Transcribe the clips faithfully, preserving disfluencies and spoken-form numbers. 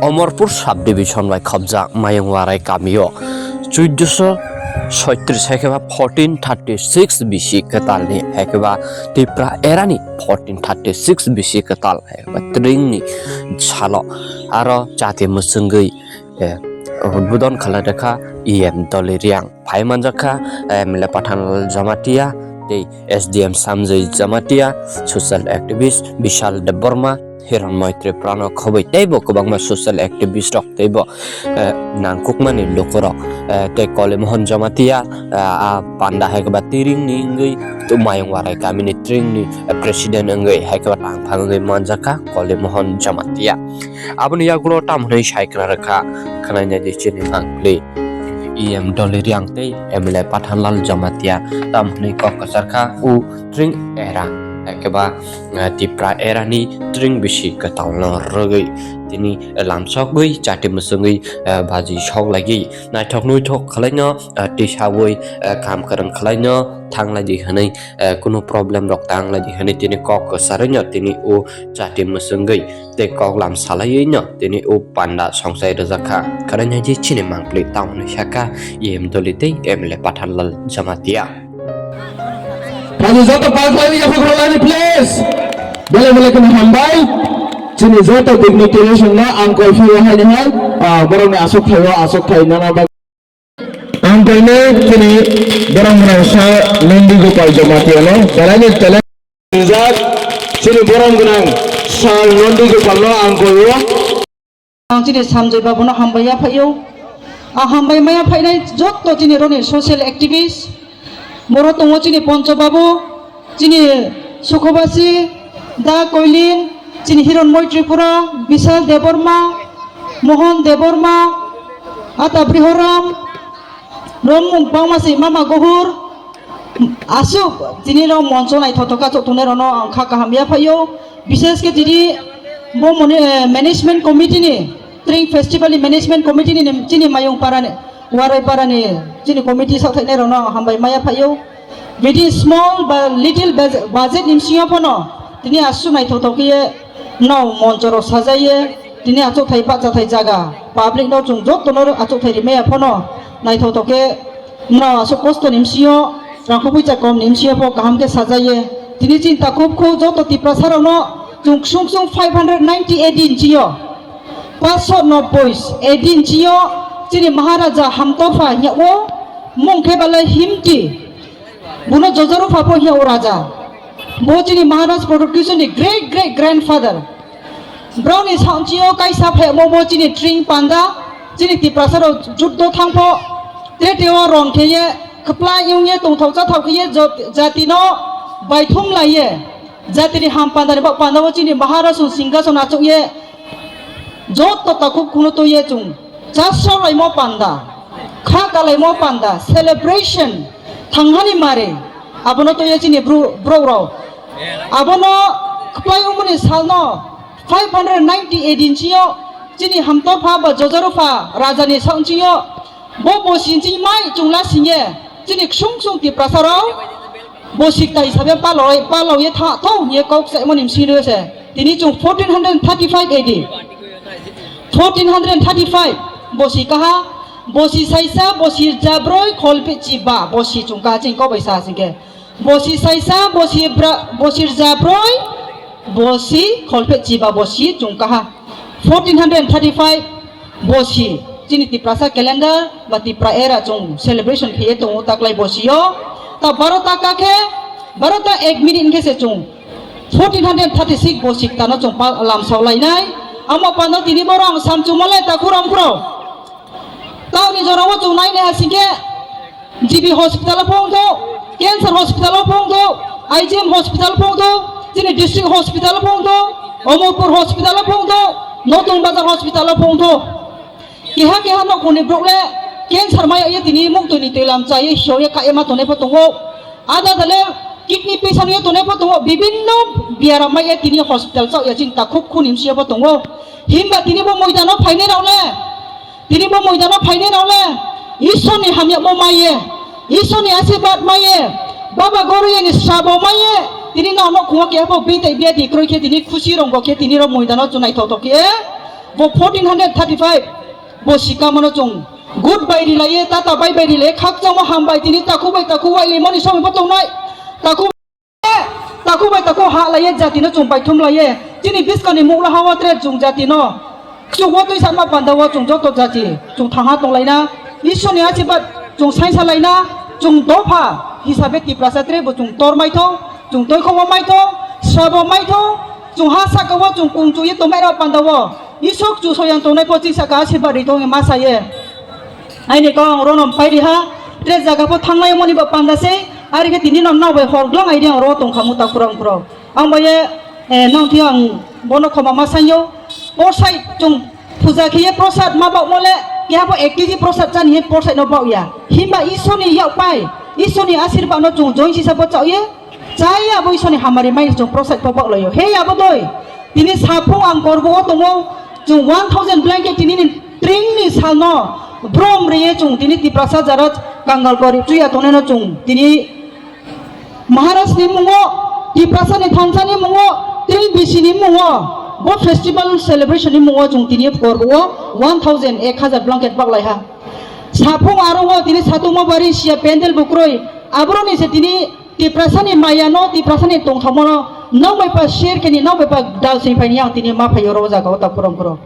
Omorpur subdivision bai khobjak Mayung Warai kamio chuddoso soitris hai khe ba fourteen thirty six bisi kwtalni hai khe ba Tipra erani fourteen thirty six bisi kwtal hai khe ba tringni salo aro chati mwswngwi, eh, udbodon khalai rwkha E M Doli Riang. Phai manjak kha M L A Pathanlal Jamatia tei S D M Sanjoy Jamatia, social activist Bishal Debbarma, Hironmoi Tripurano khobwi teibo kwbangma social activist rok teibo, eh, nangkukmani lukurok, eh, tei Kolimohon Jamatia, eh, a panda hai khe ba tringni wngwi Mayung Warai kamini tringni, eh, president wngwi hai khe ba tangphang wngwi manjak kha Kolimohon Jamatia. Aboni yagulo tamo hwnwi sai khna rwkha, khnaina di chini mangpli. E M Doli Riang tei M L A Pathanlal Jamatia tamo hwnwi kok kwchar kha, u tring era, hai khe ba, eh, Tipra erani tring bisi kwtalno rwgwi tini lamsogwi chati mwswngwi, eh, baji sok lagwi naithok nuithok khwlaino, eh, tisawi, eh, kam kwrwng khwlaino thanglai di hwnwi, eh, kunu problem rok tanglai di hwnwi tini kok kwcharwino tini u chati mwswngwi tei koklam salaiwi no tini o panda songchai rwjak kha. Khwrwng hai di chini mangpli tamoni sakha E M Doli tei M L A Pathanlal Jamatia. Kaji joto palkhwlaiwi yaphak rwlani please. Belai belai kheno hambai. Chini joto dignitary rokno ang koi phio haini hai, ah, borokni aswk thaio, aswk thai nana bag- Ang koinwi chini borok mwnang sa Nondi Gopal Jamatia no belai ni talent rijak, chini borom gwnang sa Nondi Gopal no ang koio. Ang chini Sanjoy Babu no hambai ya phaio. Ang hambai maya phainai jotto chini roni social activist. Boro tongo chini Poncho Babu, chini Sukhobasi, Da Koilin, chini Hironmoi Tripura, Bishal Debbarma, Mohon Debbarma, Ata Brihoram, Romung bangma se mama gohur. Aswk tini rok moncho naithotok khe achuk tongnai rokno ang kha kaham ya phaio. Bishes khe tini bo mone, eh, management committee ni, Tring Festival ni management committee ni chini Mayung Para ni, Warai Para ni chini committee sak thainai rokno ang hambai maya phaio. Bidi small ba little baj-, budget ni bisingo phano tini aswk naithotok khe no moncho rok sajaiye, tini achuk thai bacha thai jaga, public no chwng jotto no achuk thai rimaya phano naithotok khe no aswk kosto ni bisingo, rangkho puisa kom ni bisingo pho kaham khe sajaiye. Tini chini takhuk khu joto Tiprasa rokno chwng ksung ksung five hundred ninety A D ni bisingo, paanch sho nobboi A D ni bisingo chini Maharaja Hamtopha hinya o mung khe balai Himti. Bono Jojarupha pho hiya o raja. Bo chini Maharaj Pradyut Kishore ni great great grandfather. Brao ni saonchio kaisa phaibo bo chini tring panda, chini Tiprasa rok juddo thangpho, tete o ron khe ye, khwplai wng ye, tongthok chathok khe ye, jot-, jati no baithum lai ye, jati ni ham panda ni bak panda o chini Maharaj song singhason achuk ye, Joto takhuk kuno twi ye chwng chasra laimo panda, kha kalaimo panda, celebration thangnani mare, abono twi ye chini bru-, borok rok. Abono kwplai wngmani salno five hundred ninety A D ni sio chini Hamtopha ba Jojarupha rajani sangsio bo bosi chini mai chwngla singye chini ksung ksung Tiprasa rok. Bo sikta hisabe paloi, paloi ye tha, thong ye kok se moni msing rese. Tini chung fourteen hundred thirty-five A D. Fourteen hundred thirty-five, bo si kaha, bo si saisa, bo si jabroi, kholpe chiba, bo si chung kaha ching kok bai sa singke. Bo si saisa, bo si bra, bo si jabroi, bo si kholpe chiba, bo si chung kaha. Fourteen hundred thirty-five bosi, chini Tiprasa calendar ba Tipra era chung celebration khe tongo taklai bosio. Ta baro ta ka khe, baro ta ek minute khe se chung fourteen hundred thirty-six bosi tano chung pa-, lamsao lainai. Amo pano tini borong samchuma lai ta khuram khro. Taoni jorao chung nainai asingkhe G B hospital o phongdo, cancer hospital o phongdo, I G M hospital o phongdo, chini district hospital o phongdo, Omorpur hospital o phongdo, Notun Bazar hospital o phongdo. Keha keha nokhorni borok le cancer maya ye tini muk twi ni twi lam cha ye hiyo ye kha ye ma tongnai pho tongo. Ada dale kidney patient ye tongnai pho tongo, bibinno biaram maya tini hospital chao ya chini takhuk khuni msiya pho tongo. Himba tini bo moidano phainai rok le Tini bo moidano phainai rok le Ishorni hamyamo maiye, Ishorni asirwad maiye, Baba Goroyani srabo maiye, tini no nokhungo keha bo bwi tei biyadi kroi khe tini khusi rongbo khe tini rok moidano chwng naithok thok khe Bo fourteen hundred thirty-five, bo sikamo no chwng good bai rilaiye, tata bai bai rilaiye, khakchangma hambai tini takhuk bai takhuk wailaimani somoi bo tongnai. Takhuk, takhuk bai takhuk ha laiye, jati no chwng baithum laiye. Chini bwskangni mukla ha o tre chwng jati no chwng o twi sakma panda o chwng joto jati chwng thangha tonglaina. Ishwrni asirwad chwng saisa laina, chwng dopha hisabe Tiprasa tre bo chwng tor maitho, chwng toikhok o maitho, srabo maitho, chwng ha saka o chwng kung chuye tongmai rok panda o. Iswk chusoyang tongnai pho chisa ka asirwad ri tongwi ma saye. Aini kok ang ronom pairi ha, tre jaga pho thangnai moni bo panda se, ari khe tini nom nao bai hor glang aidi ang ro tong khamu ta khurang khurang. Ang bai ye, eh, nong thio ang bono khoma ma sanyo. Porsai chung puja khiye prosad ma bak mole, keha pho ek kg prosad chani he porsai no bak ya. Himba Iswrni yak pai, Iswrni asirwad no chung join sisa bo chao ye. Chai abo Iswrni hamari mai chwng prosad pho bak laio. He abo doi. Tini saphung ang korbo o tongo. Chwng one thousand blanket tini ni tring ni salno brom riye chwng tini Tiprasa jara kangal gori chuya tongnai no chwng tini Maharaj ni mungo, Tiprasa ni thansa ni mungo, tring bisi ni mungo, bo festival celebration ni mungo chwng tini korbo o one thousand ek hazar blanket bak lai ha. Saphung aro o tini satungma bari siya pendel bukroi abroni se tini Tiprasani maya no, Tiprasani tongthokma no, nang bai pa share khe ni, nang bai pa dal sing phai ni ang tini ma phai oro o jaga o ta khurang khurang.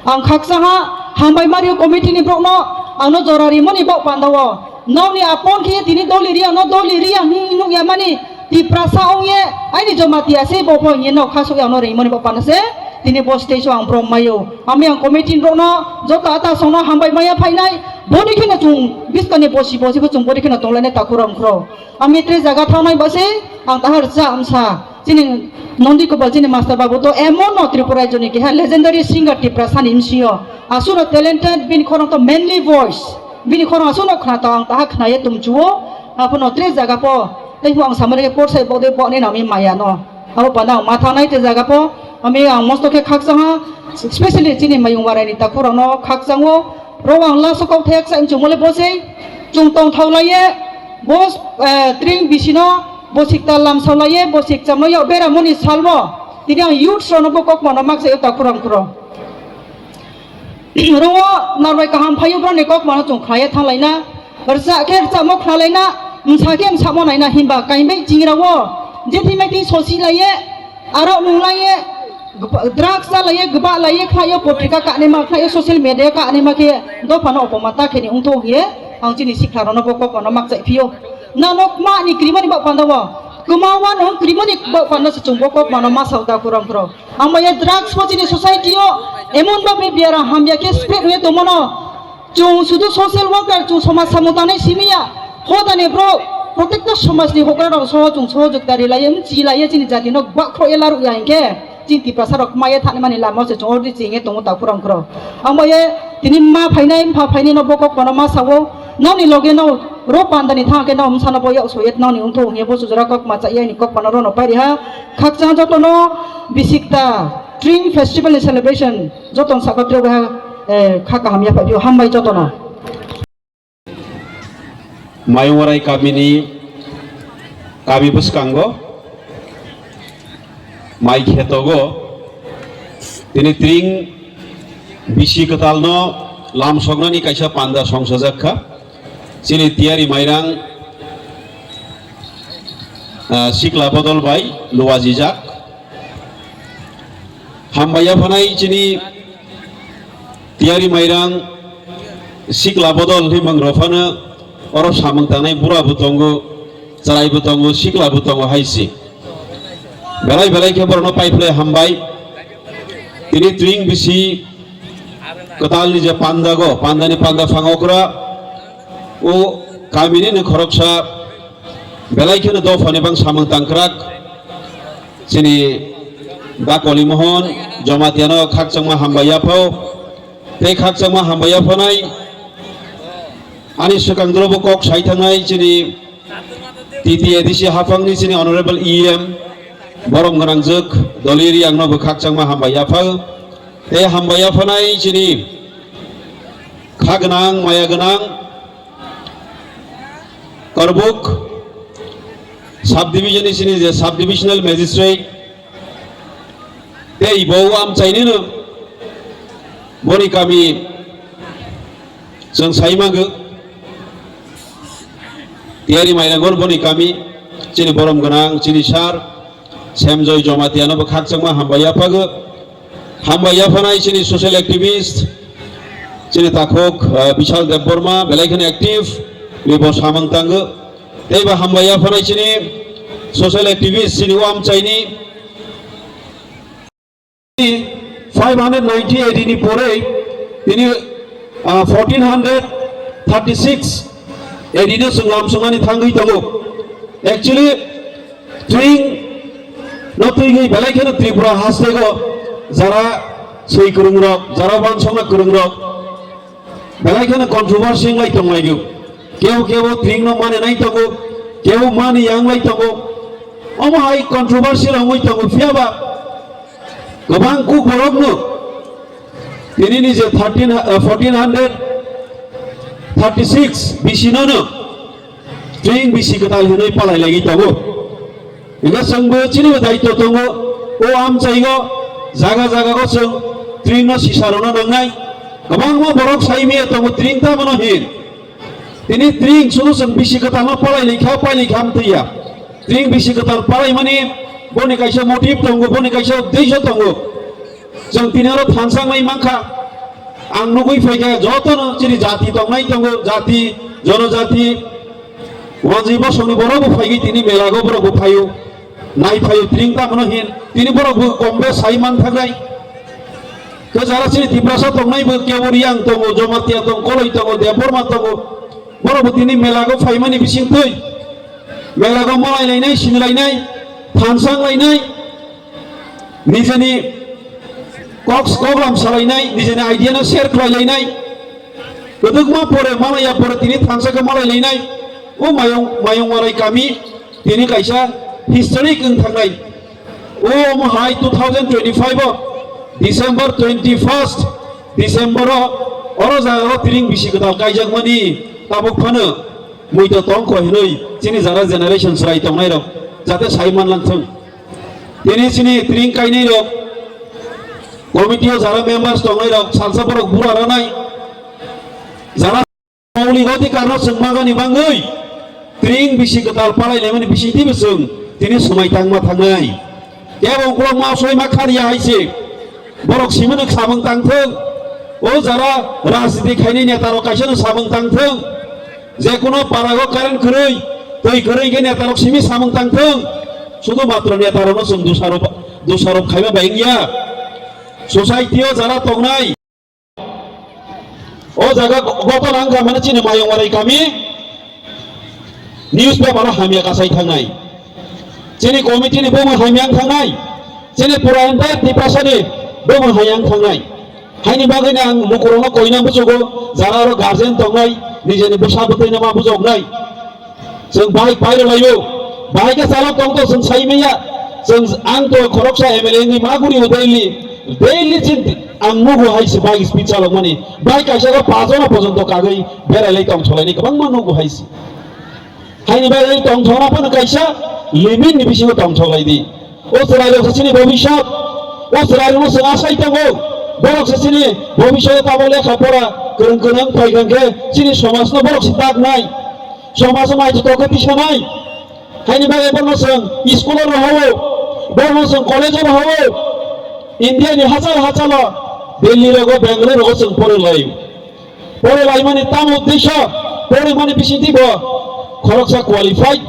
Ang khaksa ha, hambai mario committee ni borok no, ang no jora rimani bok panda o. Nang ni apon khe tini doli ri ang no, doli ri ang hing nuk ya mani, Tiprasa ong ye, aini Jamatia se bo phai ye no khasuk ya no rimani bok panda se, tini bo stage o ang brom mayo. Ami ang committee ni borok no, joto ata song no hambai maya phai nai, boni khe no chung biskani bosi bosi bo chung boni khe no tong lai nai ta khurang khurang. Ang mitre jaga thangnai ba se, ang tahar cha amsa. Chini Nondi Gopal chini master babu to emon no Tripura rajyoni keha legendary singer Tiprasani M C o. Asuno talented, bini khorang to manly voice. Bini khorang asuno khna to ang taha khna ye tumchuo. Apono tre jaga po. Tei ang samare ke porsai bok de bok ni nami maya no. Abo panda ang ma thangnai te jaga po. Ami ang mosto khe khakchang ha. Especially chini mayung warai ni takhurang no khakchang o. Ro ang laso kok thek sa inchung mole bosei. Chung tong thau lai ye. Bos, eh, tring bisi no. Bo sikta lamsao laiye, bo sikcham no yak bera moni salmo. Tini ang youths rok no bo kok mano maksa yo ta khurang khurang. Ro o narbai kaham phaio bro ni kok mano chung khlaiye thang laina. Rcha khe rcha mo khna laina, msa khe msa mo naina himba kaimbai ching ra o. Je thwi mai thwi sosi laiye, aro nung laiye, gba-, drugs cha laiye, gba laiye khlaiyo, potrika kani ma khlaiyo, social media kani ma khe dopha no opoma ta khe ni ungtho hiye, ang chini sikla rok no bo kok mano makchai phio. Nano kma ni krimani bok panda o. Kma wano krimani bok panda se chumbo kok mano masa uda kurang kro. Ang maya drugs bo chini society o emon ba be biara hamya ke spread we to mano. Chung sudu social worker chung somaj samung tanai simiya. Hodani bro protector somaj ni hokra rok so chung so jukdari lai em chi lai chini jati no bak kro elaru ya inke. Chini Tiprasa rok maya thani mani lama se chung ordi chinge tongo ta kurang kro. Ang maya tini ma phainai pha phainai no bokok kono ma sao. Nokni loge no ro pandani thang khe no msano bo yak soyet nokni ungthu hwnwi bo sujura kok ma cha yani kok pano rono pairi ha. Khakchang jotono bisikta Tring Festival ni celebration joton saka tre ha, eh, kha kaham ya phaipio hambai jotono. Mayungwarai kamini kami bwskango mai khetogo tini Tring bisi kwtalno lamsoknani kaisa panda songsajak kha. Chini Tiyari Mairang, ah, sikla bodol bai luajijak. Hambai yaphanai chini Tiyari Mairang sikla bodol himang rophano oro samung tangnai bura bo tongo, chwrai bo tongo, sikla bo tongo hai si. Belai belai khe borokno paiphlai hambai. Tini Tring bisi kwtalni je pandago, pandani panda phang okra, o kamini ni khoroksa belai kheno dophani bang samung tangkrak. Chini Dakoli Mohon Jomatiano khakchangma hambai yaphao. Tei khakchangma hambai yaphanai ani swkang dorobo kok sai thangnai chini T T A D C haphangni chini Honorable E M borom gwnangjwk Doliri angno bo khakchangma hambai yaphao. Tei hambai yaphanai chini kha gwnang, maya gwnang, Korbuk subdivision ni sini je subdivisional magistrate tei bo amchaini no Boni kami chwng sai mango, tiyari mairango boni kami, chini borom gwnang, chini sir, Semjoy Jamatia no bo khakchangma hambai yaphago. Hambai yaphanai chini social activist, chini takhuk, ah, Bishal Debbarma, belai kheno active, ni bo samung tango. Tei bo hambai yaphanai chini social activist, chini o amchaini, five hundred ninety A D ni pore tini, ah, fourteen hundred thirty six A D no chwng lamsongmani thangwi tongo. Actually, Tring no twigwi belai kheno Tripura hasteo jara swi kwrwngrok, jara wansokna kwrwngrok, belai kheno controversy wnglai tonglaio. Kebo kebo Tring no mani nai tongo, kebo mani ya wnglai tongo. Omo hai controversy rok wngwi tongo, phiya ba kwbang kuk borok no tini ni je thirteen, eh, fourteen hundred thirty six bisi no no Tring bisi kwtal hinwi palai lagwi tongo. Hingke chwngbo chini bo daityo tongo, o amchaigo jaga jaga go chwng Tring no sisa rwna nangnai. Kwbangma borok sai maya tongo Tring tamo no hin. Tini Tring sunu chwng bisi kwtal no palai lai kha, pai lai kha amtwi ya. Tring bisi kwtal palai mani boni kaisa motive tongo, boni kaisa uddesho tongo. Chwng tini oro thansa wngwi mankha. Ang nugwi phaikha jotono chini jati tongnai tongo, jati, jonojati, wanjwi bosongni borokbo phaigwi tini melago borokbo phaio. Nai phaio tring tamo no hin, tini borokbo kombe sai manthaknai. Khe jara chini Tiprasa tongnaibo kebo Riyang tongo, Jomatia tongo, Koloi tongo, Debbarma tongo. Borokbo tini melago phaimani bisingtwi melago malai lainai, sini lainai, thansa wng lainai. Nijeni kok, koklam salainai, nijeni idea no share khlai lainai. Kwdwkma pore malaiya pore tini thansa khe malai lainai. O Mayong, Mayong Warai kami tini kaisa historic wng thangnai. O omo hai two thousand twenty-five o December twenty-first December o oro jaga o Tring bisi kwtal kaijakmani tabuk phano muitu tongkho hinwi chini jara generation chwrai tongnai rok jate sai manlang thung. Tini chini Tring kainai rok, committee o jara members tongnai rok, salsa borok bura ranai, jara maulik adhikar no chwng magani bangwi Tring bisi kwtal palai laimani bisingtwi bo chwng tini swmai tangma thangnai. Kebo ukulok ma swmai ma khariya hai se. Borok simino samung tang thung. O jara rajniti khainai neta rok kaisa no samung tang thung. Je kuno para o current kwrwi, twi kwrwi khe neta rok simi samung tang thung. Sudu matro neta rok no chwng dusarop, dusarop khaiba bai wngya. Society o jara tongnai. O jaga go-, goto nang kha mane chini Mayong Warai kami. Newspaper o hamya kasai thangnai. Chini committee ni bumung hamya wng thangnai. Chini pura entire Tiprasa ni bumung hamya wng thangnai. Haini bagwi ni ang lukurokno koina bujugo, jara oro guardian tongnai, nijeni bwsa bwtwi no ma bujoknai. Chwng bike pairwlaio, bike chalok tong to chwng sai manya. Chwng ang to khoroksa M L A wngwi ma guri o daily, daily chin ang nugo hai se bike speed chalokmani. Bike kaisa ko pajono pojonto kagwi berailai tongtholaini kwbangma nugo hai se. Haini bagwi tongthokna phano kaisa limit ni bisingo tongthok lai di. O chwrairok se chini bobiswt, o chwrairokno chwng asai tongo. Borok se chini bobiswt tabok lekha pora kwrwng kwrwng phai kha khe chini somajno borok se taknai. Somajno naithotok khe tisanai. Haini bagwi borokno chwng school o rohao, borokno chwng college o rohao. India ni hachal hachalo Delhi rogo, Bangalore rogo chwng porwi lai. Pore laimani tamo uddesho, pore mani bisingtwi bo khoroksa qualified,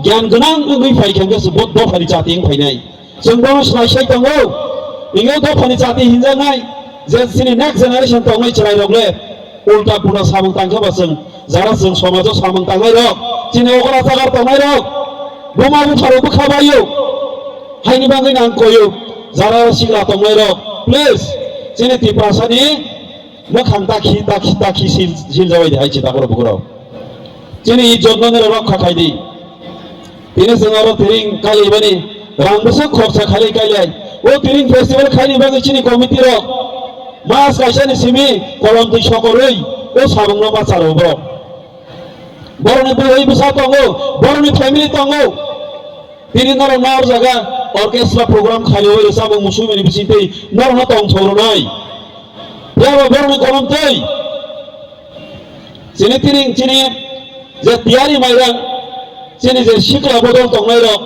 giyan gwnang wngwi phai khe hwnkhe se bo dophani chati wng phainai. Chwng bono swlai sai tongo. Ingo dophani chati hinjaknai je chini next generation tongnai chwrairok le ulta pulta samung tang khe ba chwng jara chwng somajo samung tangnai rok, chini okra jagar tongnai rok, buma bupharok bwkha baio. Haini bagwi nang koyo jara sikla tongnai rok, please chini Tiprasani Mwkhang takhi, takhi, takhi sil, sil jawai di hai chita koro bukurok. Chini ijjot no nero rokha khai di. Tini chwng aro tring kali bani rang bwswk khoroksa khai kali ai. O tring festival khaini bagwi chini committee rok mas kaisa ni simi kolom twi sokorwi o samung no ma charo borok. Borokni bwrwi bwsa tongo, borokni family tongo. Tini norok nor jaga orchestra program khaio, samung musumini bisingtwi norokno tongthok rwnai. Phiya ba borokni kolom twi chini tiring chini je tiyari mairang chini je sikla bodol tongnai rok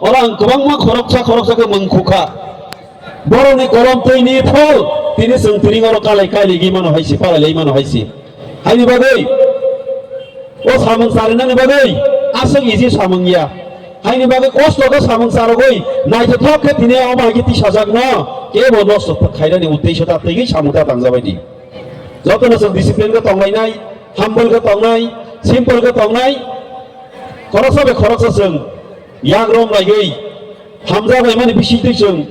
oro ang kwbangma khoroksa khoroksa khe mung khukha. Borokni kolom twi ni phol tini chwng tiring oro kalai kailigi mano hai si, palai lai mano hai si. Haini bagwi o samung charinani bagwi aswk easy samung ya. Haini bagwi kosto khe samung charogwi naithothok khe tini omo hai khe tisajakno kebo nosto khainani uddesho ta twiwi samung ta tangjabaidi. Jotono chwng discipline khe tonglainai, humble khe tongnai, simple khe tongnai. Khoroksa bai khoroksa chwng yak rom laigwi hamjak laimani bisingtwi chwng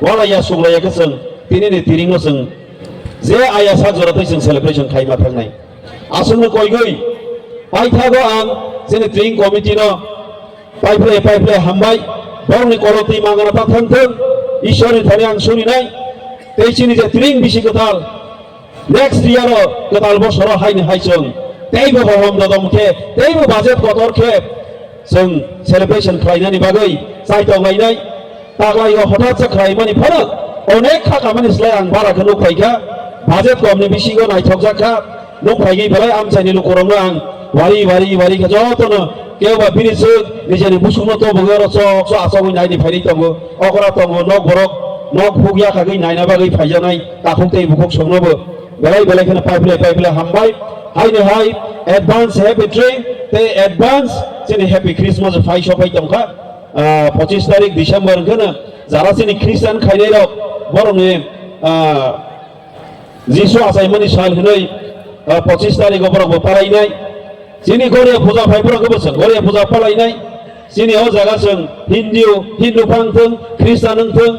walaiya suklaiya khe chwng tinini tiringno chwng je aya sak jora twi chwng celebration khaima thangnai. Aswkno koigwi paithago ang chini tiring committee no paiphlai paiphlai hambai, borokni kolotwi mangana ta thangthwng, Ishwarni thani ang surinai, tei chini je tiring bisi kwtal, next year o kwtal bosoro haini hai chwng teibo bohom dodom khe, teibo budget kotor khe chwng celebration khlainani bagwi chai tonglainai. Taglai o hothat se khlaimani phano onek kha kamani slai ang bara khe nuk phaikha, budget komni bisingo naithokjak kha. Nuk phaigwi belai amchaini lukurokno ang wari wari wari khe jotono kebo ba bini swk nijeni busukno tobogwi oro chok chok achogwi naini phaini tongo. Okra tongo, nok borok nok huk yakhagwi naina bagwi phaijaknai takhuk tei bukhuk songnobo belai belai kheno paiphlai paiphlai hambai. Haino hai advance happy train tei advance chini happy Christmas phai sopai tongkha. Ah, pochis tarik December hwnkhe no jara chini Christian khainai rok borokni, ah, Jisu achaimani sal hwnwi, ah, pochis tarik o borok bo palainai. Chini Goria puja phai borok bo chwng Goria puja palainai. Chini o jaga chwng Hindu, Hindu phang thwng, Christian wng thwng,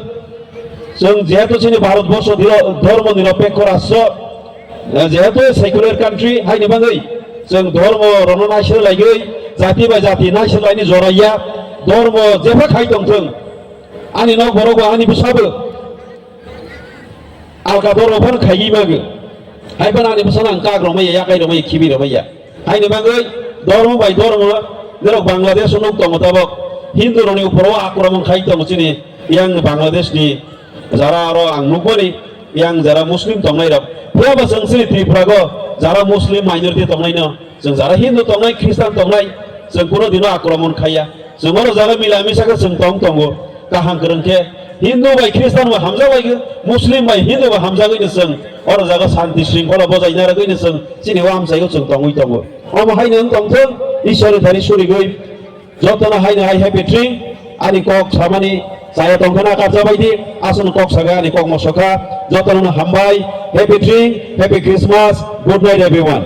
chwng jehetu chini Bharat borsho dhiro-, dhormo nirapekho rashtra, eh, jehetu secular country haini bagwi chwng dhormo rono naisir laigwi, jati bai jati naisir laini joraiya, dhormo jepha khai tongthwng. Ani nok borok bo ani bwsabo alka dormo phano khaigwi mago. Hai phano ani bwsano ang kak romaya, yakai romaya, khibi romaya. Haini bagwi dormo bai dormo norok Bangladesh o nuk tongo tabok. Hindu rokni uporo akromon khai tongo chini yang Bangladesh ni jara aro ang nukmani yang jara Muslim tongnai rok. Phiya ba chwng chini Tripura go jara Muslim minority tongnai no. Chwng jara Hindu tongnai, Christian tongnai, chwng kuno dino akromon khaiya. Chwng oro jaga mila misa khe chwng tong tongo, kaham kwrwng khe Hindu bai Christian bo hamjak bai khe, Muslim bai Hindu bo hamjagwi no chwng oro jaga santi shringkhola bojai narwgwi no chwng chini o amchai o chwng tongwi tongo. Omo hai no wng tongthwng, Ishwar ni thani surigwi jotono hai no hai happy train ani kok samani chaya tongkhana kacha baidi aswk kok saga ani kok mosokha jotono hambai happy train happy Christmas good night everyone.